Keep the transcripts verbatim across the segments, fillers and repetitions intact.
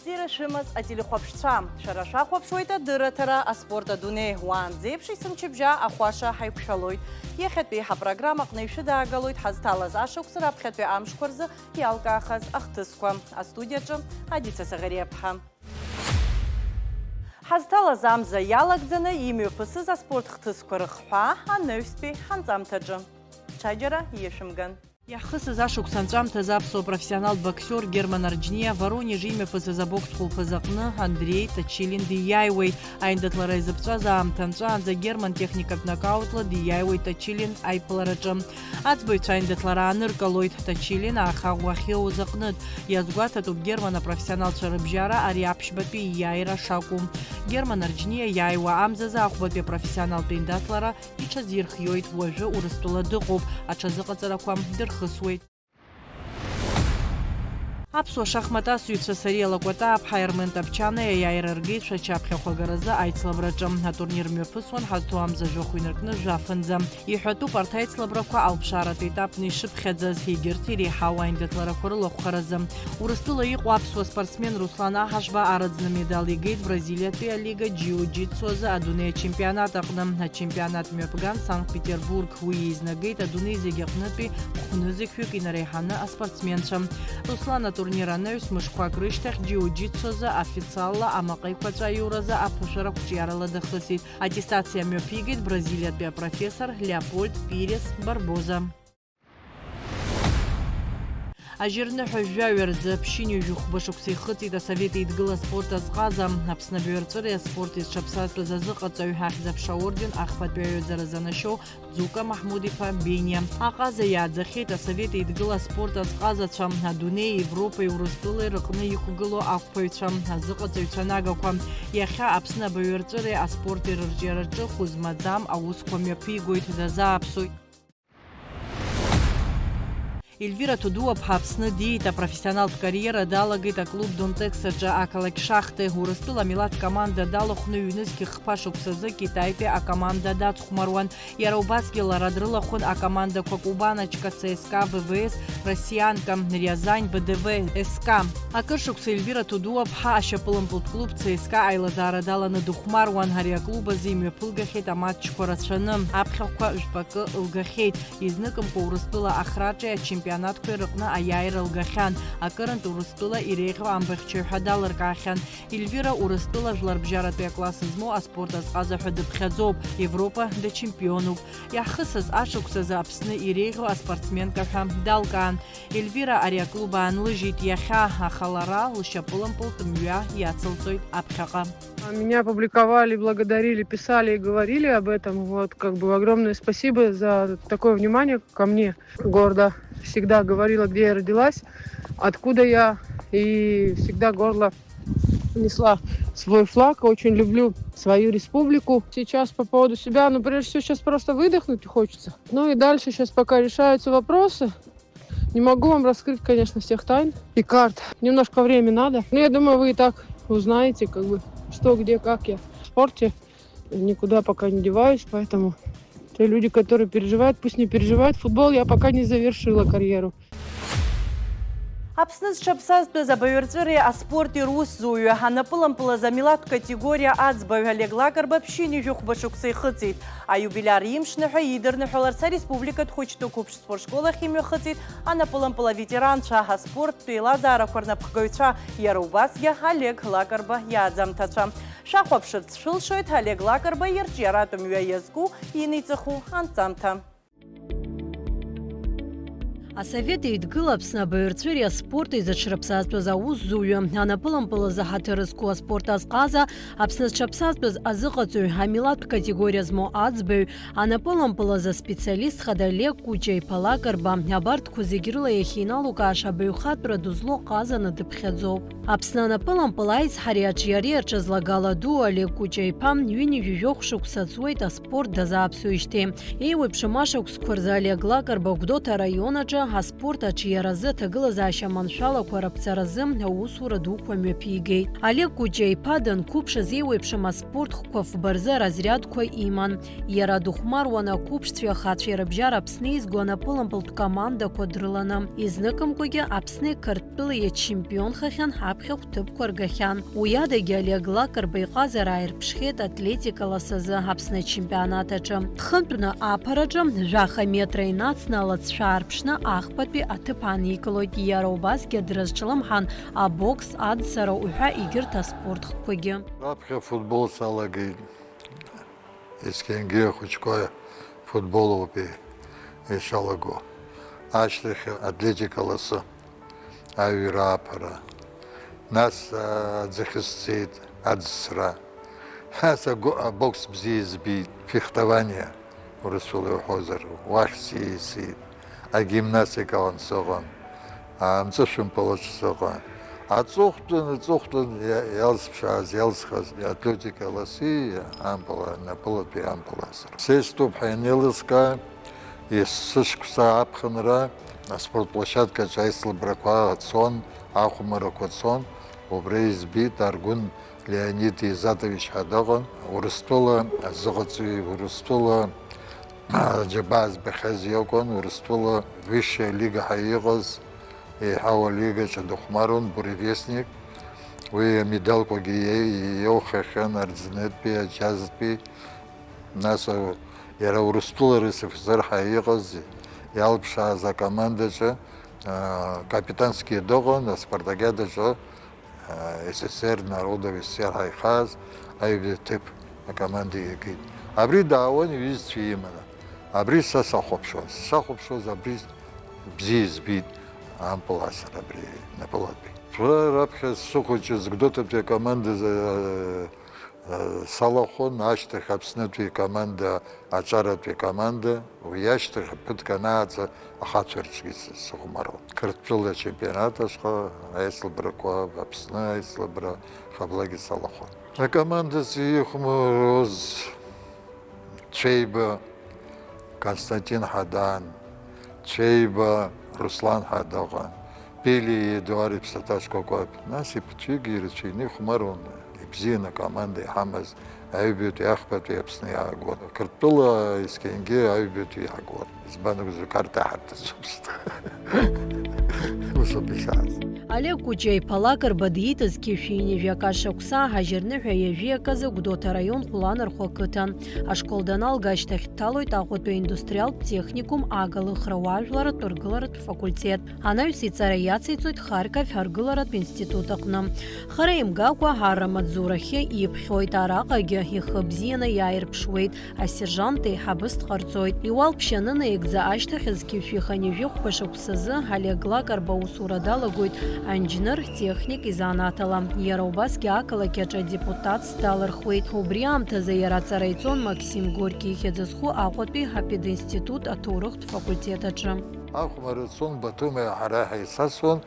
Бзиара шәымаз, ателехәаԥшцәа! Шәара шәахәаԥшуеит адырраҭара «Аспорт адунеи». Уаанӡеиԥш есымчыбжьа ахәаша ҳаиқәшәалоит. Иахьатәи ҳапрограммаҟны ишәыдаагалоит ҳазҭалаз ашықәс раԥхьатәи амшқәа рзы иалкаахаз ахҭысқәа. Астудиаҿы Адица Саӷариаԥҳа. Ҳазҭалаз амза иалагӡаны имҩаԥысыз аспорт хҭысқәа рыхҳәаа анаҩстәи ҳанҵамҭаҿы. Ҽаџьара иашәымган. Иаҳхысыз ашықәс анҵәамҭазы аԥсуа профессионалтә боксиор Герман Арџьниа Воронеж имҩаԥысыз абокс хәылԥазы аҟны Андреи Точилин дииааиуеит. Аиндаҭлара изыԥҵәаз аамҭа анҵәаанӡа Герман техникатә нокаутла дииааиуеит Точилин аиԥылараҿы. Аӡбаҩцәа аиндаҭлара ааныркылоит Точилин аахаӷә ахьиоуз аҟнытә. Иазгәаҭатәуп Герман апрофессионалцәа рыбжьара ари аԥшьбатәи ииааира шакәу. Герман Арџьниа иааиуа амзазы ахәбатәи апрофессионалтә еиндаҭлара иҽазирхиоит, уажәы Урыстәыла дыҟоуп, аҽазыҟаҵарақәа дырхысуеит. Аԥсуа шахмат асыҩцәа Сариа Лакәатаа-ԥҳаи Армен Тапчанеи аиааира ргеит Шәача аԥхьахә агаразы аицлабраҿы. Атурнир мҩаԥысуан ҳазҭоу амза жәохә инаркны жәафынӡа. Иҳәатәуп арҭ аицлабрақәа алԥшааратә етапны ишыԥхьаӡаз, егьырҭ иреиҳау аиндаҭларақәа рылахәхаразы. Урыстәыла иҟоу аԥсуа спортсмен Руслан Аҳашба арыӡны медал игеит Бразилиатәи алига џиу-џитсу азы адунеи ачемпионат аҟны. Ачемпионат мҩаԥган Санкт-Петербург. Уи еизнагеит адунеи зегь аҟнытәи хәнызқьҩык инареиҳаны аспортсменцәа. Руслан атурнир анаҩс мышқәак рышьҭахь џиу-џитсу азы официалла амаҟа еиқәаҵәа аиуразы аԥышәара қәҿиарала дахысит. Аттестациа мҩаԥигеит Бразилиатәи апрофессор Леопольд Пирес Барбоза. Ажьырныҳәа жәаҩа рзы ԥшьынҩажәи хәба шықәса ихыҵит Асовет Еидгыла аспорт азҟаза, Аԥсны абаҩрҵәыреи аспорти зҽаԥсазтәыз азыҟаҵаҩ, Ахьӡ Аԥша аорден ахԥатәи аҩаӡара занашьоу Ӡука Маҳмуд-иԥа Бениа. Аҟаза иааӡахьеит Асовет Еидгыла аспорт азҟазацәа, адунеи, Европеи Урыстәылеи рыҟны иқәгылоу ақәԥаҩцәа, азыҟаҵаҩцәа нагақәа. Иахьа Аԥсны абаҩрҵәыреи аспорти рырҿиараҿы хәы змаӡам аусқәа мҩаԥигоит, дазааԥсоит. Ельвира Тудуаԥҳа Аԥсны диит, апрофессионалтә кариера далагеит аклуб Донтекс аҿы, ақалақь Шахте. Урыстәыла амилаҭ команда далахәны ҩнызқь хԥа шықәсазы Китаитәи акоманда дацхәмаруан. Иара убасгьы лара дрылахәын акомандақәа Кубаночка, Ц С К А, В В С, Россианка, Рязань, В Д В, С К А. Акыр шықәса Ельвира Тудуаԥҳа ашьапылампылтә клуб Ц С К А аилазаара даланы дыхәмаруан. Ари аклуб азы имҩаԥылгахьеит аматчқәа рацәаны, аԥхьахәқәа жәпакы лгахьеит. Изныкымкәа Урыстәыла ахраҿи ачемпионатқәеи рыҟны аиааира лгахьан. Акырынтә Урыстәыла иреиӷьу амбахьчаҩ ҳәа далыркаахьан. Ельвира Урыстәыла жәларбжьаратәи акласс змоу аспорт азҟаза ҳәа дыԥхьаӡоуп, Европа дачемпионуп. Иаҳхысыз ашықәсазы Аԥсны иреиӷьу аспортсменка ҳәа далкаан. Ельвира ари аклуб аанлыжьит иахьа, аха лара лшьапылампылтә мҩа иацылҵоит аԥхьаҟа. Меня публиковали, благодарили, писали и говорили об этом. Вот, как бы огромное спасибо за такое внимание ко мне. Гордо всегда говорила, где я родилась, откуда я, и всегда гордо несла свой флаг. Очень люблю свою республику. Сейчас по поводу себя, ну, прежде всего, сейчас просто выдохнуть хочется. Ну и дальше сейчас пока решаются вопросы. Не могу вам раскрыть, конечно, всех тайн и карт. Немножко времени надо. Но я думаю, вы и так узнаете, как бы, что, где, как я. В спорте никуда пока не деваюсь, поэтому те люди, которые переживают, пусть не переживают. Футбол я пока не завершила карьеру. Аԥсны зҽаԥсазтәыз абаҩрҵәыреи аспорти русзуҩы, анапылампылаз амилаҭтә категориа аӡбаҩ Олег Лакрба ԥшьынҩажәи хәба шықәса ихыҵит. Аиубилиар имшныҳәа идырныҳәаларц ареспубликатә хәыҷтәы қәыԥш спортшкол ахь имҩахыҵит анапылампыл аветеранцәа, аспорттә еилазаарақәа рнапхгаҩцәа, иара убасгьы Олег Лакрба иааӡамҭацәа. Шәахәаԥшырц шәылшоит Олег Лакрба ирҿиаратә мҩа иазку иниҵаху анҵамҭа. Асовет Еидгыла Аԥсны абаҩрҵәыреи аспорти зыҽрыԥсазтәыз аусзуҩы, анапылампыл азы ҳаҭыр зқәу аспорт азҟаза, Аԥсны зҽаԥсазтәыз азыҟаҵаҩ, амилаҭтә категориа змоу аӡбаҩ, анапылампыл азы аспециалист хада Олег Кәыҷа-иԥа Лакрба, абарҭқәа зегь рыла иахьиналукааша абаҩхатәра дызлоу ҟазаны дыԥхьаӡоуп. Аԥсны анапылампыл аизҳареи аҿиареи аҿы злагала ду Олег Кәыҷа-иԥа ҩынҩажәи жәохә шықәса ҵуеит аспорт дазааԥсоижьҭеи. Еиуеиԥшым ашықәсқәа рзы Олег Лакрба Гәдоуҭа араион аҿы Аспорт аҿиаразы, аҭагылазаашьа маншәалақәа раԥҵаразы аусура дуқәа мҩаԥигеит. Олег Кәыҷа-иԥа данқәыԥшыз еиуеиԥшым аспорт хкқәа фба рзы аразрядқәа иман. Иара дыхәмаруан ақәыԥшцәеи ахацәеи рыбжьара Аԥсны изго анапылампылтә командақәа дрыланы. Изныкымкәагьы Аԥсни Қырҭтәылеи иачемпионхахьан аԥхьахә ҭыԥқәа ргахьан. Уи адагьы Олег Лакрба иҟазара ааирԥшхьеит атлетика ласазы Аԥсны ачемпионат аҿы. Дхынтәны аԥараҿы жәаха метра инацны алаҵшәа аарԥшны ахԥатәи аҭыԥ ааникылоит. Иара убасгьы дрызҿлымҳан абокс, аӡсара уҳәа егьырҭ аспорт хкқәагьы. Раԥхьа футбол салагеит. Есқьынгьы ахәыҷқәа футболоуп ишалаго. Ашьҭахь атлетика ласы, аҩра аԥара. Нас, а, аӡахьы сцеит, аӡсра. Нас агәы-, абокс бзиа избеит, фехтование, урысула иуҳәозар, уахь сиасит. Агимнастикаҟны сыҟан, амҵышәымпылаҿ сыҟан. Аҵыхәтәан, аҵыхәтәан иа-, иалсԥшааз, иалсхыз атлетика ласи ампыла, напылатәи ампыласра. Са истәуп ҳәа ианеилыскаа, есышықәса аԥхынра аспорт площадкаҿ аицлабрақәа цон, ахәмарақәа цон, убра избеит Аргәын Леонид Изатович ҳәа дыҟан, Урыстәыла азыҟаҵаҩ, Урыстәыла аџьабаа збахьаз иакәын, Урыстәыла высшая лига ҳәа иҟаз, еиҳау алигаҿы дыхәмаруан, буревестник. Уи амедалқәагьы иеи-, иеиухахьан Арӡынытәи, Аџьазтәи. Нас, а, иара Урыстәыла РСФСР ҳәа иҟаз, иалԥшааз акомандаҿы, а, капитански дыҟан, аспартакиадаҿы СССР народов СССР ҳәа ихааз аҩбатәи аҭыԥ акоманда иагеит. Абри даауан иҩызцәа иманы. Абри са сахәаԥшуан. Сахәаԥшуаз абри бзиа избеит ампыласра абри напылатәи. Ра-, раԥхьа сшыхәыҷыз Гәдоуҭатәи акоманда, э, э, салахәын, ашьҭахь Аԥснытәи акоманда, аҿаратәи акоманда, уи ашьҭахь ԥыҭк анааҵ ахацәа рҿгьы с-, сыхәмаруан. Қырҭтәыла ачемпионат ашҟа аицлабрақәа, Аԥсны аицлабра, хаблагьы салахәын. Акоманда зихәмаруаз Цәеиба Константин Ҳадан, Цәеиба Руслан Ҳадаҟан, Пели Едуард иԥсаҭа шкәакәак, нас иԥацәагьы ирацәаҩны ихәмаруан, ибзианы акоманда иҳамаз, аҩбатәи, ахԥатәи Аԥсны иаагон. Қырҭтәыла есқьынгьы аҩбатәи иаагон. Избан акәзар, карта ҳарҭацәымызт. Ус ауп ишааз. Олег Кәыҷа-иԥа Лакрба дииҭаз зқьи жәшәи ҩажәи акы ашықәса аҳажьырныҳәа ҩажәи аказы Гәдоуҭа араион Хәланырхәа ақыҭан. Ашкол даналга ашьҭахь дҭалоит Аҟәатәи аиндустриалтә техникум агалыхра уаажәларратә ргыларатә факультет. Анаҩс иҵара иациҵоит Харьков аргыларатә институт аҟны. Хара имгакәа арра амаҵзурахьы иԥхьоит, араҟагьы ихы бзианы иааирԥшуеит, асержант еиҳабыс дҟарҵоит. Иуалԥшьа анынаигӡа ашьҭахь зқьи жәшәи хынҩажәи хәба шықәсазы Олег Лакрба аусура далагоит анџьныр-техник изанааҭала. Иара убасгьы ақалақь аҿы адепутатс далырхуеит. Убри аамҭазы иара аҵара иҵон Максим Горки ихьӡ зху Аҟәатәи апединститут аҭоурыхтә факультет аҿы. Ахәмарра цон Баҭымеи ҳареи ҳаицасуан,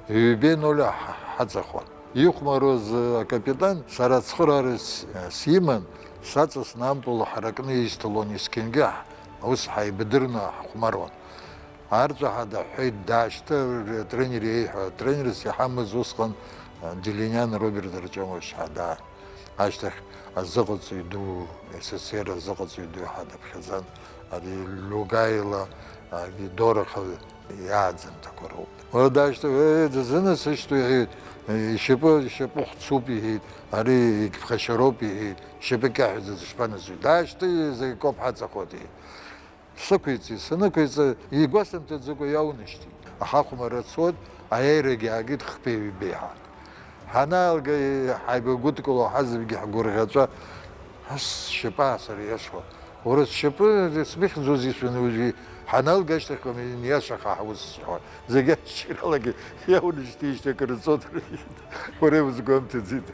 ҩбеи ноль ҳа-, ҳаҵахон. Ихәмаруаз акапитан, сара ацхыраара с-, симан, саҵасны ампыл ҳаракны исҭалон, есқьынгьы ҳ-, ус ҳаибадырны ҳхәмаруан. Арҵәаа ҳадаҳәҳәеит, даашьҭы, атренер иеиҳәо, атренерс иҳамаз усҟан, а, Делиниан Роберт Артиомович Ҳадан. Ашьҭахь азыҟаҵаҩ ду, СССР азыҟаҵаҩ ду ҳадаԥхьаӡан, ари Лугаила, а, Дораха иааӡамҭақәа роуп. Уара даашьҭы, "Е, дызынасышьҭуеи?" иҳәеит. "Ишьапы, ишьапы хәцуп", иҳәеит. "Ари егьԥхашьароуп", иҳәеит. "Ишьапы кьаҳәӡа дышԥанасыжь?" "Даашьҭы, зегь акоуп, ҳаҵахоит", иҳәеит. Сықәиҵеит, санықәиҵа, игәасымҭаӡакәа иаунашьҭит. Ахахәмарра цоит, аиааирагьы аагеит хԥеи ҩбеи ҳәа. Ҳанаалга, ҳаибагәыдкыло ҳазегьы ҳгәырӷьаҵәа, ас сшьапы аасыриашо. Уара сшьапы смыхьӡози шәаны уажәы ҳаналга ашьҭахь иашаха ҳус сҳәон. Зегь аччаралагьы иаунашьҭижьҭеи акыр ҵоит, уара иузгәамҭаӡеит.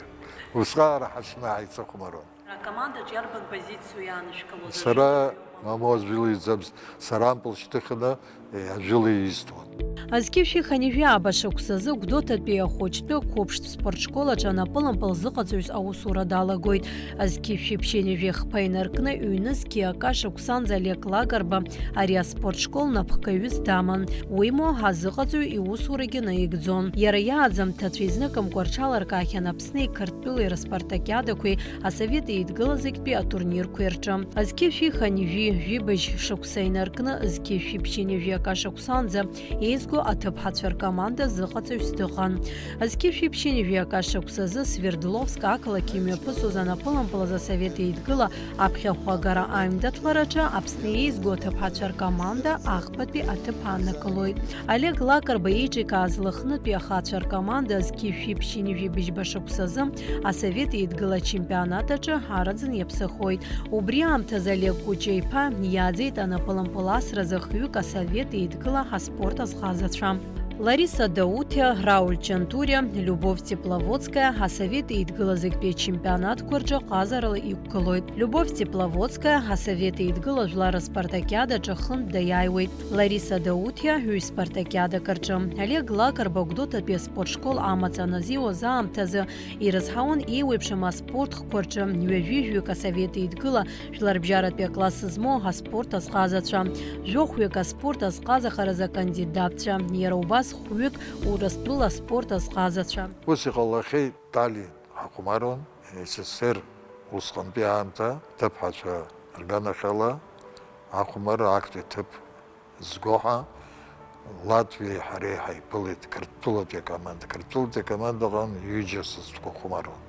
Усҟаара ҳашьна ҳаицахәмарон. Акомандаҿ иарбан позициоу иаанашәкылоз? Сара, мамоу, ажәылаҩӡам, сара ампыл шьҭыхны, е, ажәыла исҭон. Зқьи жәшәи хынҩажәи ааба шықәсазы Гәдоуҭатәи ахәыҷтәы қәыԥштә спортшкол аҿы анапылампыл зыҟаҵаҩыс аусура далагоит. Зқьи жәшәи ԥшьынҩажәи хԥа инаркны, ҩнызқьи ака шықәсанӡа Олег Лакрба ари аспортшкол напхгаҩыс даман. Уимоу, азыҟаҵаҩ иусурагьы наигӡон. Иара иааӡамҭацәа изныкымкәа рҽаларкаахьан Аԥсни Қырҭтәылеи рыспартакиадақәеи асовет еидгыла зегьтәи атурнирқәеи рҿы. Зқьи жәшәи хынҩажәи жәибжь шықәса инаркны, зқьи жәшәи ԥшьынҩажәи ака шықәсанӡа еизго аҭыԥҳацәа ркоманда зыҟаҵаҩс дыҟан. Зқьи жәшәи ԥшьынҩажәи ака шықәсазы Свердловск ақалақь имҩаԥысуаз анапылампыл азы асовет еидгыла аԥхьахә агара аҩндаҭлараҿы Аԥсны еизго аҭыԥҳацәа ркоманда ахԥатәи аҭыԥ ааннакылоит. Олег Лакрба еиҿикааз Лыхнытәи ахацәа ркоманда зқьи жәшәи ԥшьынҩажәи быжьба шықәсазы асовет еидгыла ачемпионат аҿы араӡын иаԥсахоит. Убри аамҭазы Олег Кәыча-иԥа иааӡеит анапылампыл асразы хҩык асовет еидгыла аспорт азҟазацәа. Лариса Даутиа, Рауль Чантуриа, Любовь Тепловодская асовет еидгыла зегьтәи ачемпионатқәа рҿы ҟазарала иқәгылоит. Любовь Тепловодская асовет еидгыла жәлар рыспартакиадаҿы хынтә даиааиуеит. Лариса Даутиа ҩ-спартакиадак рҿы. Олег Лакрба Гәдоуҭатәи аспортшкол амаҵ аназиуаз аамҭазы ирызҳауан еиуеиԥшым аспорт хкқәа рҿы ҩажәи жәаҩык асовет еидгыла жәларбжьаратәи акласс змоу аспорт азҟазацәа, жәохәҩык аспорт азҟазахаразы акандидатцәа, иара убас хәҩык Урыстәыла аспорт азҟазацәа. Ус иҟалахьеит, Тали ҳахәмаруан, С С С Р усҟантәи аамҭа аҭыԥҳацәа рганахьала ахәмарра актәи аҭыԥ зго ҳәа Латвиеи ҳареи ҳаиԥылеит, Қырҭтәылатәи акоманда. Қырҭтәылатәи акомандаҟны ҩыџьа сасцәақәа хәмаруан.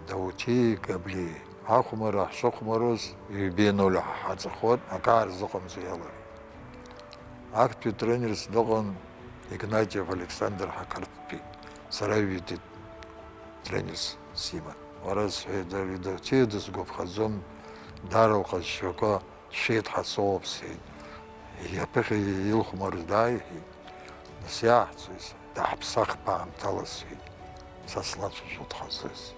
Даутиеи Габлиеи. Ахәмарра ҳшыхәмаруаз, ҩбеи ноль ҳаҵахоит, акы аарзыҟамҵо иалагеит. Актәи тренерс дыҟан Игнатиев Александр ҳақырҭтәи, сара ҩбатәи тренерс симан. Уара, сҳәеит, ари Даутиа дысгәаԥхаӡом, даара лҟазшьақәа шәеит ҳасоуп, сҳәеит. Иаԥыхьа илхәмарыз дааиҳәеит. Нас иааҳцои, сҳәеит, дааҳԥсахп аамҭала, сҳәеит. Са слацәажәо дхазы, сҳәеит.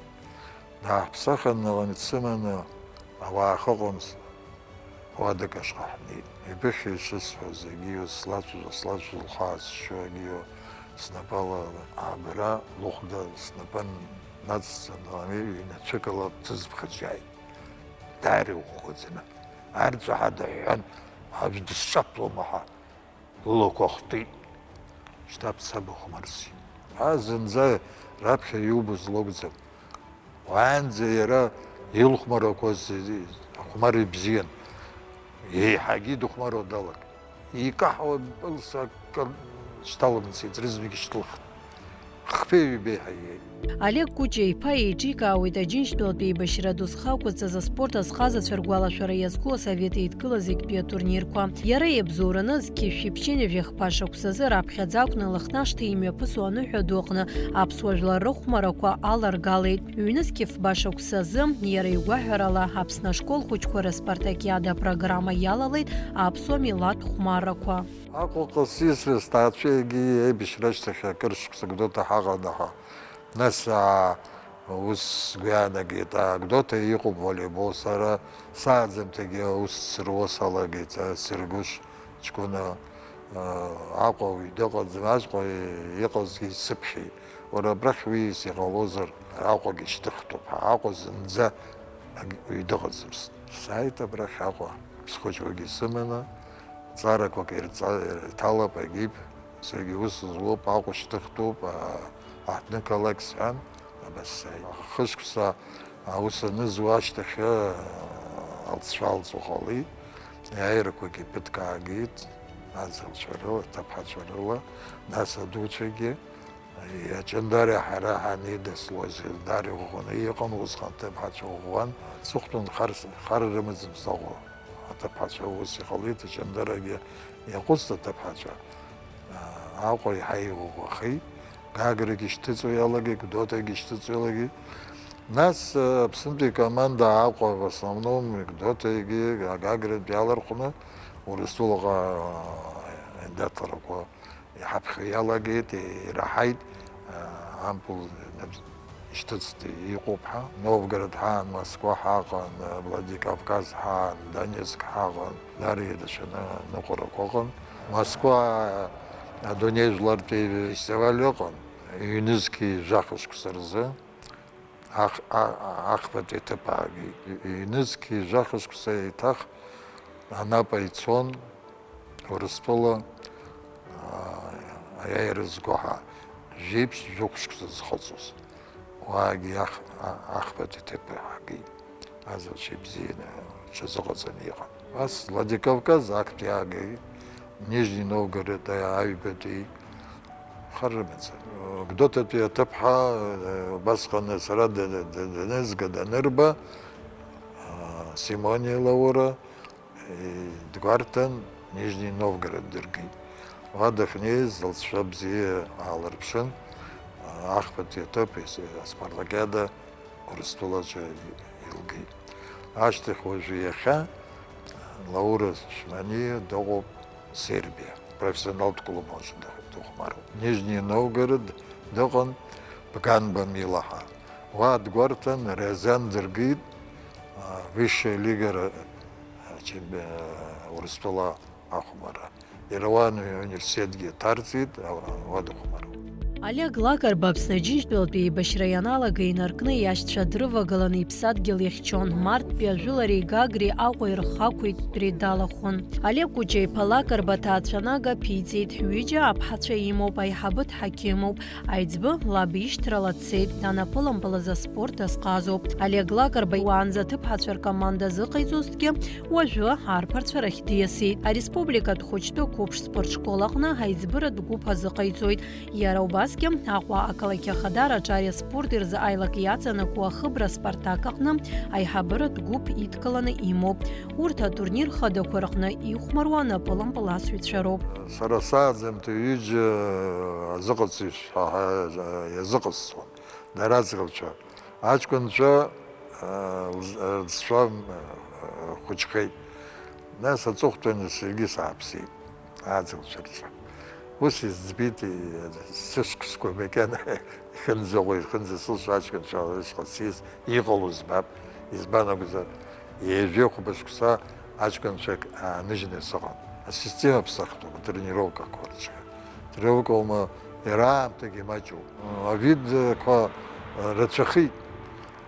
Дааҳԥсахын, дсыманы ауаа ахьыҟамыз уадак ашҟа ҳнеит. Ибыхьи шысҳәоз, егьиу слацәажәо, слацәажәо, лхы аасшьо, егьиу снапала абра лыхәда снапы нацҵаны, ҩнацәыкала ҭызбӷаҿ иааит. Даара иӷәӷәаӡаны, арҵәаа дыҳәҳәан, аӡә дысҿаԥлома ҳәа. Лылақәа хтит. Шьҭа бца быхәмарсит. Ҳа зынӡа раԥхьа иубоз лакәӡам. Уаанӡа иара илхәмарақәаз ахәмарра ибзиан. Еиҳагьы дыхәмаруа далагеит. Икаҳауа пылс акыр шьҭаламҵеит, рызегьы шьҭылхт. Хԥеи ҩбеи ҳаиеит. Олег Кәыча-иԥа еиҿикаауеит Аџьынџьтәылатә еибашьра ду зхы ақәызҵаз аспорт азҟазацәа ргәалашәара иазку асовет еидгыла зегьтәи атурнирқәа. Иара иабзоураны зқьи жәшәи ԥшьынҩажәи хԥа шықәсазы раԥхьаӡа акәны Лыхнашҭа имҩаԥысуа аныҳәа ду аҟны аԥсуа жәлар рыхәмарақәа аларгалеит. Ҩнызқьи фба шықәсазы, иара игәаҳәарала, Аԥсны ашкол хәыҷқәа рыспартакиада апрограмма иалалеит аԥсуа милаҭ хәмаррақәа. Аҟәаҟа сисра сҭаацәа егьи аибашьра ашьҭахь акыр шықәса Гәдоуҭа ҳаҟан, аха нас, аа, ус сгәы иаанагеит, аа, Гәдоуҭа иҟоуп волейбол, сара сааӡамҭагьы аус сыруа салагеит, аа, Сергуш ҷкәына, аа, Аҟәа уаҩ дыҟаӡам, Аҟәа иҟазгьы исыԥхьеит. Уара абрахь уиас иҟалозар, Аҟәагьы шьҭыхтәуп ҳәа, Аҟәа зынӡа ак-, уаҩ дыҟаӡам. Сааит абрахь Аҟәа, схәыҷқәагьы сыманы, ҵарақәак ирҵа-, ирҭалап, агьип, саргьы ус зуоуп, Аҟәа шьҭыхтәуп, а-, аҳҭнықалақь сҳәан, абас сааит. Хышықәса аус анызуа ашьҭахь, а-, алҵшәа алҵуа ҟалеит, аиааирақәагьы ԥыҭк аагеит, аӡӷабцәа рыла, аҭыԥҳацәа рыла, нас адуцәагьы. Аҷандара ҳара ҳанидаслоз, дара иӷәӷәаны иҟан, усҟан аҭыԥҳацәа ӷәӷәан. Аҵыхәтәан хар, хар рымаӡамызт Аҟәа аҭыԥҳацәа, ус иҟалеит, Аҷандарагьы иаҟәыҵт аҭыԥҳацәа. Аҟәа иаҳа иӷәӷәахеит, Гаграгьы шьҭыҵуа иалагеит, Гәдоуҭагьы шьҭыҵуа иалагеит. Нас, Аԥснытәи икоманда Аҟәа, в основном, Гәдоуҭагьы, Гагратәи иалархәны, Урыстәылаҟа аиндаҭларақәа иҳаԥхьо иалагеит, ираҳаит, ампыл ишьҭыҵт иҟоуп ҳәа. Новгород ҳаан, Москва ҳаҟан, Владикавказ ҳаан, Донецк ҳаҟан, дара ирацәаны аныҟәарақәа ыҟан. Москва Адунеи жәлартәи фестиваль ыҟан, ҩнызқьи жәаха шықәса рзы, ах-, а-, а-, ахԥатәи аҭыԥ аагеит. Ҩ-, ҩнызқьи жәаха шықәса еиҭах анаҟа ицон Урыстәыла, аа, аиааира зго ҳәа, жәеиԥшь жәохә шықәса зхыҵуаз. Уаагьы иах-, а-, ахԥатәи аҭыԥ аагеит. Аӡӷабцәа ибзианы рҽазыҟаҵаны иҟан. Ас Владикавказ актәи аагеит, Нижний Новгород аҩбатәи, хар рымаӡам. Гәдоуҭатәи аҭыԥҳа, убасҟан сара д-, д-, д-, данызга, данырба, а, Симониа Лаура, и-, дгәарҭан, Нижний Новгород дыргеит. Уа дахьнеиз, лҵшәа бзиа аалырԥшын, а, ахԥатәи аҭыԥ ес-, аспартакиада Урыстәылаҿы илгеит. Ашьҭахь уажәы иахьа Лаура Шәманиа дыҟоуп Сербиа, профессионалтә клуб аҿы дых-, дыхәмаруп. Нижний Новгород дыҟан Бганба Мила ҳәа. Уа дгәарҭан, Рязан дыргеит, а, высшая лига ра-, чемпи-, Урыстәыла ахәмарра. Иара уа университетгьы ҭарҵеит, а, уа дыхәмаруп. Олег Лакарба Аԥсны Аџьынџьтәылатәи еибашьра ианалага инаркны иашьцәа дрывагыланы иԥсадгьыл иахьчон, Марттәи ажәылареи Гагреи Аҟәеи рхақәиҭтәреи далахәын. Олег Кәыҷа-иԥа Лакарба аҭаацәанага ԥиҵеит, ҩыџьа аԥҳацәа имоуп, аиҳабы дҳақьымуп, аиҵбы лаб ишьҭрала дцеит, анапылампыл азы аспорт азҟазоуп. Олег Лакарба уаанӡа аҭыԥҳацәа ркоманда азыҟаиҵозҭгьы, уажәы арԥарцәа рахь диасит. Ареспубликатә хәыҷтәы қәыԥш спортшкол аҟны аиҵбыратә гәыԥ азыҟаиҵоит. Иара убасгьы Аҟәа ақалақь ахадара аҿы ари аспорт ирзы аилак иаҵанакуа ахыбра Спартак аҟны аиҳабыратә гәыԥ идкыланы имоуп. Урҭ атурнир хадақәа рҟны ихәмаруа анапылампыл асыҩцәа роуп. Сара сааӡамҭа ҩыџьа азыҟаҵаҩцәа ҳәа иазыҟасҵон, дара аӡӷабцәа. Аҷкәынцәа, а, лз-, а, рҵшәа, а, хәыҷхеит. Нас аҵыхәтәаны саргьы сааԥсеит, аӡӷабцәа рҿы. Ус изӡбеит, и-, сышықәсқәа макьана ихынӡаҟоу, ихынӡа сылшо аҷкәынцәа рышҟа сиас иҟало збап. Избан акәзар, ҩажәи хәба шықәса аҷкәынцәак ааныжьны сыҟан. Асистема ԥсахтәуп, атренировкақәа рҿы. Тренировкоума, иара аамҭагьы маҷуп. Авидқәа рацәахеит.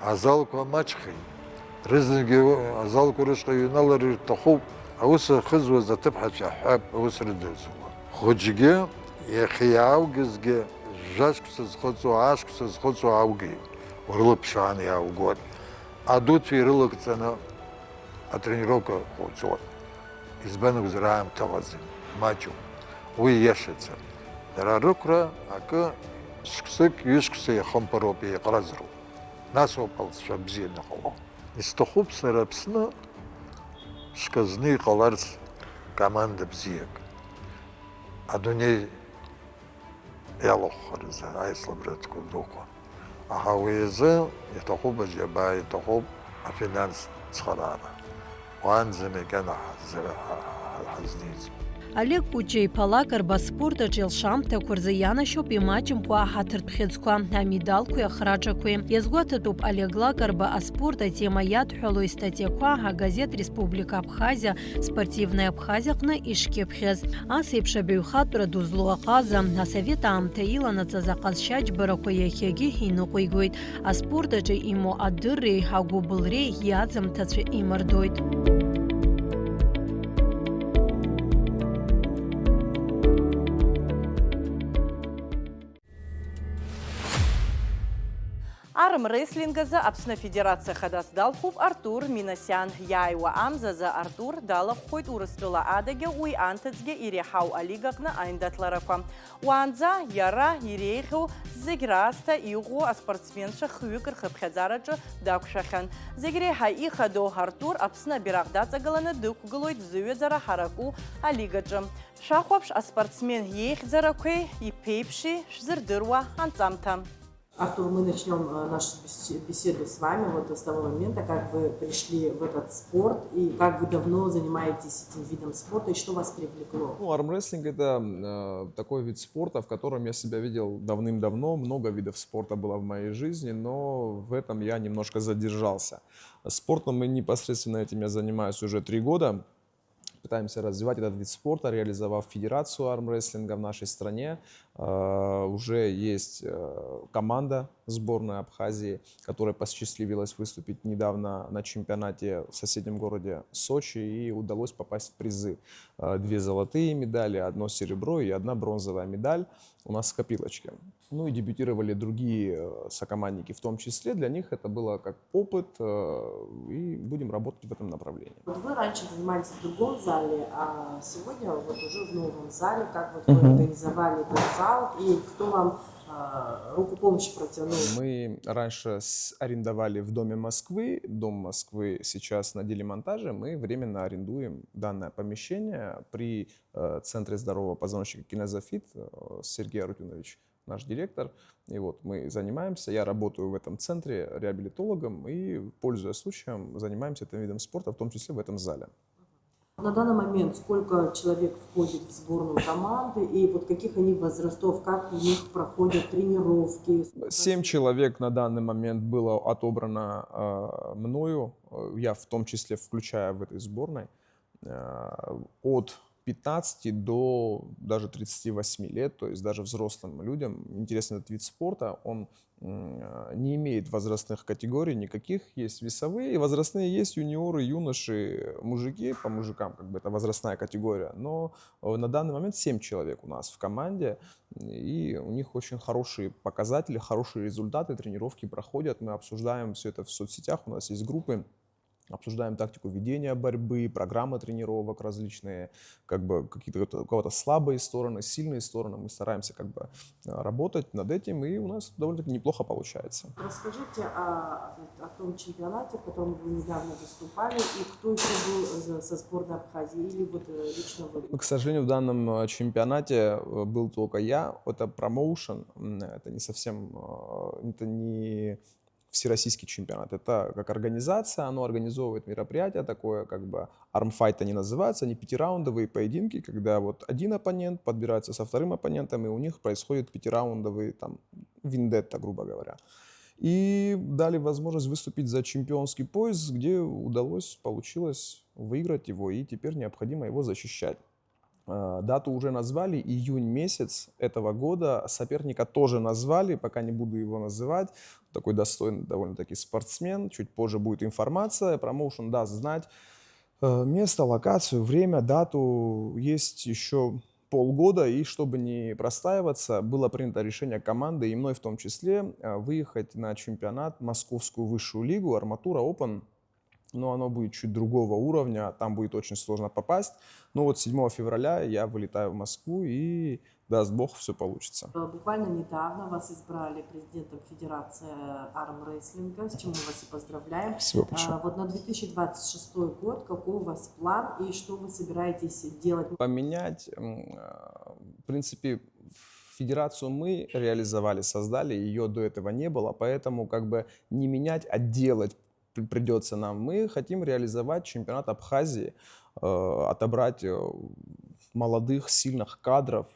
Азалқәа маҷхеит. Рызныгьы азалқәа рышҟа иҩналар ирҭахуп. Аус ахызуаз аҭыԥҳацәа ҳәа аус рыдырҵон. Хәыҷгьы иахьа иааугазгьы жәашықәса зхыҵуа, аашықәса зхыҵуа аугеит, урлыԥшаан иааугоит. Адуцәа ирылакҵаны атренировкақәа уҵоит. Избан акәзар, аамҭа ыҟаӡам, маҷуп. Уи иашаӡам. Дара рықәра акы шықәсык, ҩышықәса иахымԥароуп, еиҟаразароуп. Нас ауп алҵшәа бзианы иҟало. Исҭахуп сара Аԥсны шказны иҟаларц команда бзиак. Адунеи иалахәхарызы аицлабратәқәа дуқәа. Аха уи азы иҭахуп аџьабаа, иҭахуп афинанстә цхыраара. Уаанӡа макьана ҳазы-, ҳа-, ҳа-, ҳазнеиӡом. Олег Кәыҷа-иԥа Лакарба аспорт аҿы илшамҭақәа рзы ианашьоуп имаҷымкәа аҳаҭыртә хьыӡқәа, амедалқәеи ахраҿақәеи. Иазгәаҭатәуп Олег Лакарба аспорт атема иадҳәалоу истатиақәа агазеҭ Республика Абхазиа, Спортивная Абхазиа аҟны ишкьыԥхьыз. Ас еиԥш абаҩхатәра ду злоу аҟаза, асовет аамҭа иланаҵаз аҟазшьа џьбарақәа иахьагьы иныҟәигоит. Аспорт аҿы имоу адырреи агәыбылреи иаӡамҭацәа имардоит. Армрестлинг азы Аԥсны Афедерациа хадас далхуп Артур Минасиан. Иааиуа амзазы Артур далахәхоит Урыстәыла адагьы уи анҭыҵгьы иреиҳау алигаҟны аиндаҭларақәа. Уаанӡа иара иреиӷьу зегь раасҭа иӷәӷәоу аспортсменцәа хҩык рхыԥхьаӡараҿы дақәшәахьан. Зегь реиҳа ихадоу Артур Аԥсны абираҟ даҵагыланы дықәгылоит зыҩаӡара ҳараку алигаҿы. Шәахәаԥш аспортсмен иеихьӡарақәеи иԥеиԥши шәзырдыруа анҵамҭа. Артур, мы начнём, э, нашу бесе-, беседу с вами вот с того момента, как вы пришли в этот спорт и как вы давно занимаетесь этим видом спорта, и что вас привлекло? Ну, армрестлинг — это, э, такой вид спорта, в котором я себя видел давным-давно. Много видов спорта было в моей жизни, но в этом я немножко задержался. Спортом и непосредственно этим я занимаюсь уже три года. пытаемся развивать этот вид спорта, реализовав федерацию армрестлинга в нашей стране. Э, Уже есть э, команда сборной Абхазии, которой посчастливилось выступить недавно на чемпионате в соседнем городе Сочи, и удалось попасть в призы. Э, Две золотые медали, одно серебро и одна бронзовая медаль у нас в копилочке. Ну и дебютировали другие э, сокомандники в том числе. Для них это было как опыт, э, и будем работать в этом направлении. Вот вы раньше занимались в другом зале, а сегодня вот уже в новом зале. Как вот вы организовали этот зал и кто вам э, руку помощи протянул? Мы раньше с- арендовали в Доме Москвы. Дом Москвы сейчас на Делимонтаже. Мы временно арендуем данное помещение при э, Центре здорового позвоночника «Кинезофит». Э, Сергей Арутюнович наш директор. И вот мы занимаемся, я работаю в этом центре реабилитологом и, пользуясь случаем, занимаемся этим видом спорта, в том числе в этом зале. На данный момент сколько человек входит в сборную команды и вот каких они возрастов, как у них проходят тренировки? Семь человек на данный момент было отобрано э, мною, э, я в том числе включаю в этой сборной, э, от пятнадцати до даже тридцати восьми лет, то есть даже взрослым людям интересен этот вид спорта, он м, э, не имеет возрастных категорий никаких, есть весовые, и возрастные есть юниоры, юноши, мужики, по мужикам как бы это возрастная категория, но э, на данный момент семь человек у нас в команде, и у них очень хорошие показатели, хорошие результаты, тренировки проходят, мы обсуждаем все это в соцсетях, у нас есть группы, обсуждаем тактику ведения борьбы, программы тренировок различные, как бы какие-то у кого-то слабые стороны, сильные стороны, мы стараемся как бы э, работать над этим, и у нас довольно-таки неплохо получается. Расскажите о, о том чемпионате, в котором вы недавно выступали, и кто еще был за- со сборной Абхазии, или вот э, лично вы? К сожалению, в данном э, чемпионате э, был только я. Это промоушен, м, это не совсем, э, это не всероссийский чемпионат. Это как организация, оно организовывает мероприятие такое, как бы армфайт они называются, они пятираундовые поединки, когда вот один оппонент подбирается со вторым оппонентом, и у них происходит пятираундовый там вендетта, грубо говоря. И дали возможность выступить за чемпионский пояс, где удалось, получилось выиграть его, и теперь необходимо его защищать. Э, Дату уже назвали, июнь месяц этого года. Соперника тоже назвали, пока не буду его называть. Такой достойный довольно-таки спортсмен. Чуть позже будет информация. Промоушен даст знать э, место, локацию, время, дату. Есть еще полгода, и чтобы не простаиваться, было принято решение командой, и мной в том числе, э, выехать на чемпионат, московскую высшую лигу, Арматура Open. Но оно будет чуть другого уровня, там будет очень сложно попасть. Но вот седьмого февраля я вылетаю в Москву, и даст Бог, все получится. Э, Буквально недавно вас избрали президентом Федерации армрестлинга, с чем мы вас и поздравляем. Спасибо большое. А, Вот на две тысячи двадцать шестой год какой у вас план и что вы собираетесь делать? Поменять, м, э, в принципе, федерацию мы реализовали, создали, ее до этого не было, поэтому как бы не менять, а делать при- придется нам. Мы хотим реализовать чемпионат Абхазии, э, отобрать э, молодых, сильных кадров,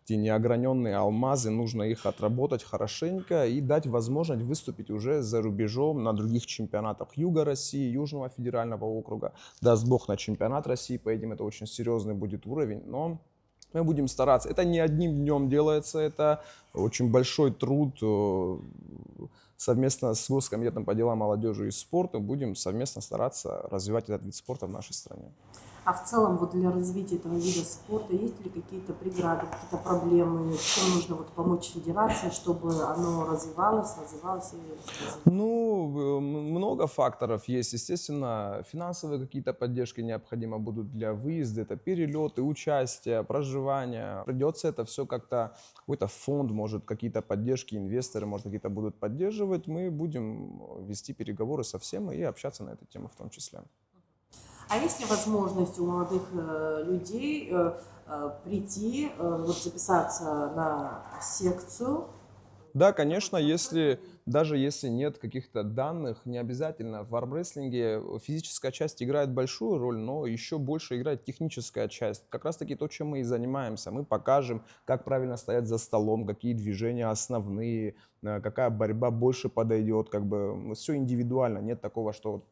эти неограненные алмазы, нужно их отработать хорошенько и дать возможность выступить уже за рубежом на других чемпионатах Юга России, Южного федерального округа. Даст Бог, на чемпионат России поедем, это очень серьезный будет уровень, но мы будем стараться. Это не одним днем делается, это очень большой труд. э, Совместно с Госкомитетом по делам молодежи и спорта будем совместно стараться развивать этот вид спорта в нашей стране. А в целом, вот для развития этого вида спорта есть ли какие-то преграды, какие-то проблемы, чем нужно вот помочь федерации, чтобы оно развивалось, развивалось и развивалось? Ну, э, м- много факторов есть. Естественно, финансовые какие-то поддержки необходимы будут для выезда. Это перелеты, участие, проживание. Придется это все как-то, какой-то фонд, может, какие-то поддержки, инвесторы, может, какие-то будут поддерживать. Мы будем вести переговоры со всеми и общаться на эту тему в том числе. А есть ли возможность у молодых э, людей э, э, прийти, э, вот записаться на секцию? Да, конечно, если даже если нет каких-то данных, не обязательно. В армрестлинге физическая часть играет большую роль, но еще больше играет техническая часть. Как раз таки то, чем мы и занимаемся. Мы покажем, как правильно стоять за столом, какие движения основные, э, какая борьба больше подойдет. Как бы все индивидуально. Нет такого, что вот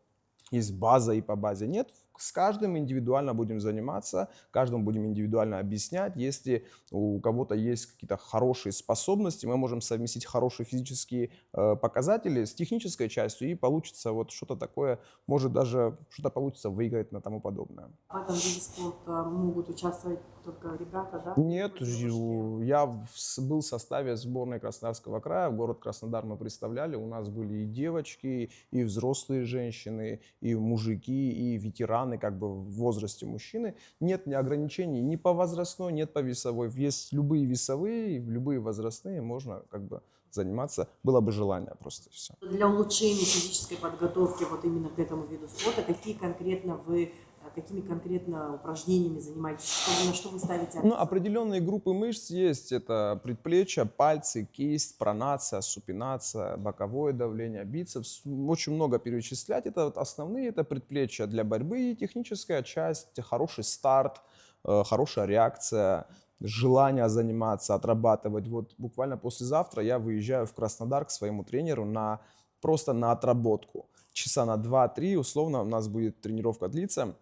есть база и по базе. Нет, С каждым индивидуально будем заниматься, каждому будем индивидуально объяснять. Если у кого-то есть какие-то хорошие способности, мы можем совместить хорошие физические э, показатели с технической частью, и получится вот что-то такое, может даже что-то получится выиграть на тому подобное. В этом виде спорта могут участвовать только ребята, да? Нет, я был в составе сборной Краснодарского края, в город Краснодар мы представляли, у нас были и девочки, и взрослые женщины, и мужики, и ветераны как бы в возрасте мужчины. Нет ни ограничений ни по возрастной, нет по весовой. Есть любые весовые, любые возрастные, можно как бы заниматься, было бы желание просто и все. Для улучшения физической подготовки вот именно к этому виду спорта, какие конкретно вы, э, какими конкретно упражнениями занимаетесь, что, на что вы ставите акцент? Ну, определенные группы мышц есть, это предплечья, пальцы, кисть, пронация, супинация, боковое давление, бицепс, очень много перечислять, это вот основные, это предплечья для борьбы и техническая часть, хороший старт, э, хорошая реакция, желание заниматься, отрабатывать. Вот буквально послезавтра я выезжаю в Краснодар к своему тренеру на просто на отработку. Часа на два-три, условно, у нас будет тренировка длиться.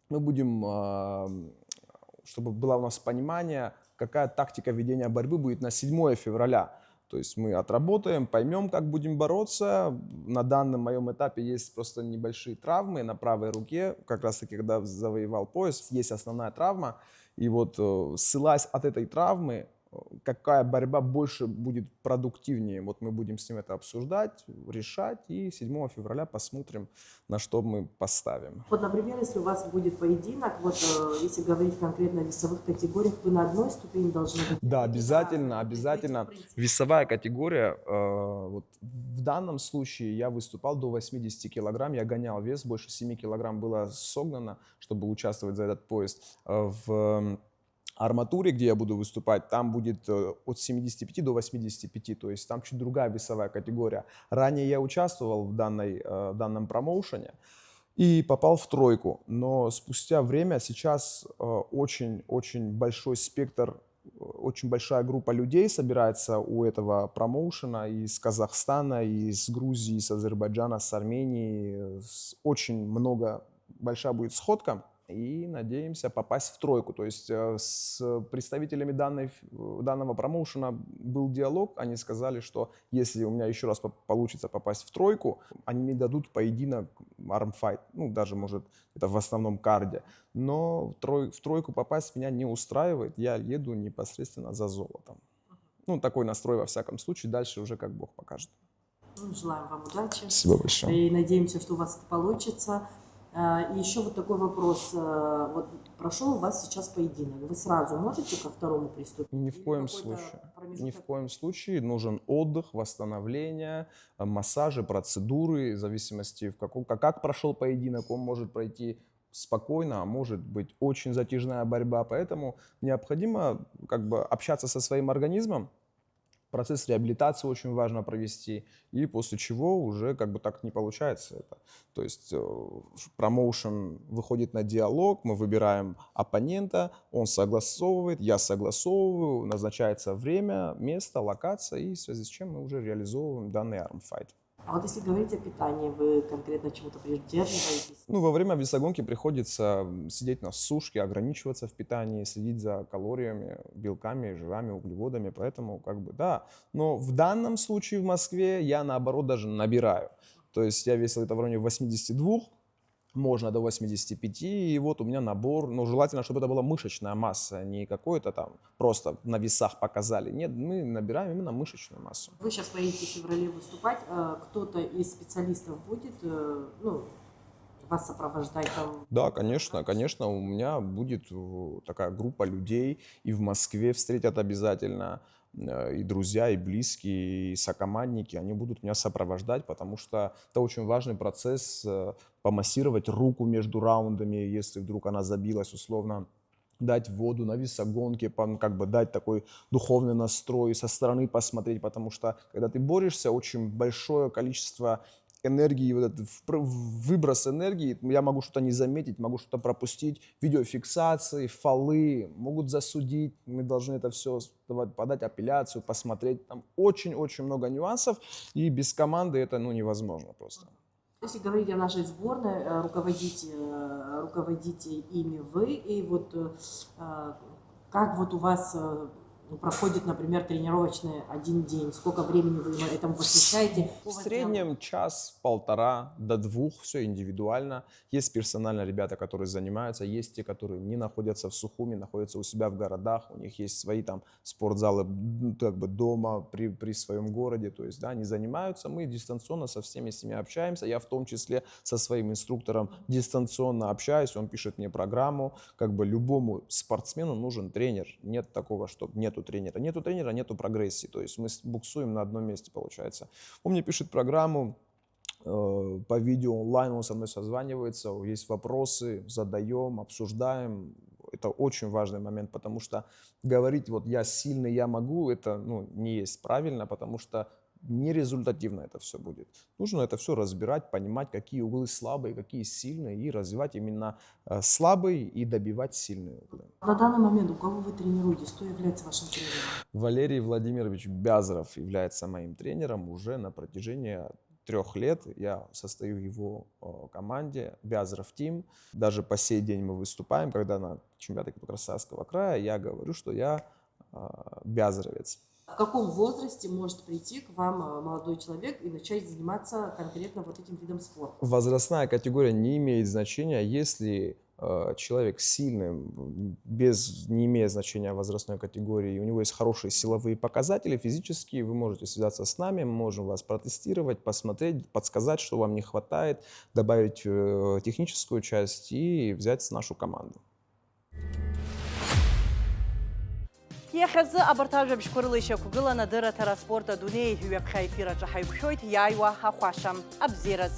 Мы будем, а, чтобы было у нас понимание, какая тактика ведения борьбы будет на седьмое февраля. То есть мы отработаем, поймем, как будем бороться. На данном моем этапе есть просто небольшие травмы на правой руке, как раз таки, когда завоевал пояс, есть основная травма. И вот э, ссылаясь от этой травмы, э, какая борьба больше будет продуктивнее. Вот мы будем с ним это обсуждать, решать, и седьмого февраля посмотрим, на что мы поставим. Вот, например, если у вас будет поединок, вот э, если говорить конкретно о весовых категориях, вы на одной ступени должны быть? Да, обязательно, обязательно. Весовая категория, э, вот в данном случае я выступал до восьмидесяти килограмм, я гонял вес, больше семи килограмм было согнано, чтобы участвовать за этот пояс. Э, в арматуре, где я буду выступать, там будет э, от семидесяти пяти до восьмидесяти пяти, то есть там чуть другая весовая категория. Ранее я участвовал в, данной, э, в данном промоушене и попал в тройку, но спустя время сейчас очень-очень большой спектр, э, очень большая группа людей собирается у этого промоушена из Казахстана, из Грузии, из Азербайджана, с Армении, очень много, большая будет сходка. И надеемся попасть в тройку. То есть э, с представителями данной, данного промоушена был диалог, они сказали, что если у меня еще раз получится попасть в тройку, они мне дадут поединок армфайт, ну даже может это в основном карде, но в, трой, в тройку попасть меня не устраивает, я еду непосредственно за золотом. Ну, такой настрой во всяком случае, дальше уже как Бог покажет. Ну, желаем вам удачи. Спасибо большое. И надеемся, что у вас это получится. А, и еще вот такой вопрос. А, вот прошел у вас сейчас поединок. Вы сразу можете ко второму приступить? Ни в коем случае. Ни в коем случае. Нужен отдых, восстановление, массажи, процедуры, в зависимости, в каком, как, как прошел поединок, он может пройти спокойно, а может быть очень затяжная борьба. Поэтому необходимо как бы общаться со своим организмом, процесс реабилитации очень важно провести, и после чего уже как бы так не получается это. То есть э, промоушен выходит на диалог, мы выбираем оппонента, он согласовывает, я согласовываю, назначается время, место, локация, и в связи с чем мы уже реализовываем данный армфайт. А вот если говорить о питании, вы конкретно чего-то придерживаетесь? Ну, во время весогонки приходится сидеть на сушке, ограничиваться в питании, следить за калориями, белками, жирами, углеводами, поэтому как бы да. Но в данном случае в Москве я наоборот даже набираю. То есть я весил это в районе восьмидесяти двух, можно до восьмидесяти пяти, и вот у меня набор, ну, желательно, чтобы это была мышечная масса, не какое-то там просто на весах показали. Нет, мы набираем именно мышечную массу. Вы сейчас поедете в феврале выступать, э, кто-то из специалистов будет, э, ну, вас сопровождать там? Да, конечно, конечно, у меня будет э, такая группа людей, и в Москве встретят обязательно, э, и друзья, и близкие, и сокомандники, они будут меня сопровождать, потому что это очень важный процесс, э, помассировать руку между раундами, если вдруг она забилась условно, дать воду на весогонке, как бы дать такой духовный настрой, со стороны посмотреть, потому что когда ты борешься, очень большое количество энергии, вот этот выброс энергии, я могу что-то не заметить, могу что-то пропустить, видеофиксации, фолы, могут засудить, мы должны это все подать апелляцию, посмотреть, там очень-очень много нюансов, и без команды это, ну, невозможно просто. Если говорить о нашей сборной, э, руководите, э, руководите ими вы, и вот э, э, как вот у вас э, проходит, например, тренировочный один день, сколько времени вы этому посвящаете? В среднем час, полтора до двух, все индивидуально. Есть персонально ребята, которые занимаются, есть те, которые не находятся в Сухуми, находятся у себя в городах, у них есть свои там спортзалы м, как бы дома при, при своем городе, то есть, да, они занимаются, мы дистанционно со всеми с ними общаемся, я в том числе со своим инструктором дистанционно общаюсь, он пишет мне программу, как бы любому спортсмену нужен тренер, нет такого, что нету тренера, нету тренера, нету прогрессии, то есть мы с- буксуем на одном месте, получается. Он мне пишет программу, э, по видео онлайн, он со мной созванивается, есть вопросы, задаем, обсуждаем. Это очень важный момент, потому что говорить вот я сильный, я могу, это ну, не есть правильно, потому что нерезультативно это все будет. Нужно это все разбирать, понимать, какие углы слабые, какие сильные, и развивать именно э, слабые и добивать сильные углы. На данный момент у кого вы тренируетесь, кто является вашим тренером? Валерий Владимирович Бязров является моим тренером уже на протяжении трех лет. Я состою в его э, команде Бязров Тим. Даже по сей день мы выступаем, когда на чемпионате Красноярского края, я говорю, что я э, бязровец. В каком возрасте может прийти к вам э, молодой человек и начать заниматься конкретно вот этим видом спорта? Возрастная категория не имеет значения, если э, человек сильный, без, не имея значения возрастной категории, у него есть хорошие силовые показатели физические, вы можете связаться с нами, мы можем вас протестировать, посмотреть, подсказать, что вам не хватает, добавить э, техническую часть и взять нашу команду. Иахьазы абарҭ ажәабжьқәа рыла ишьақәгылан адырраҭара аспорт адунеи. Ҩаԥхьа аефир аҿы ҳаиқәшәоит иааиуа ахәаша. Абзиараз!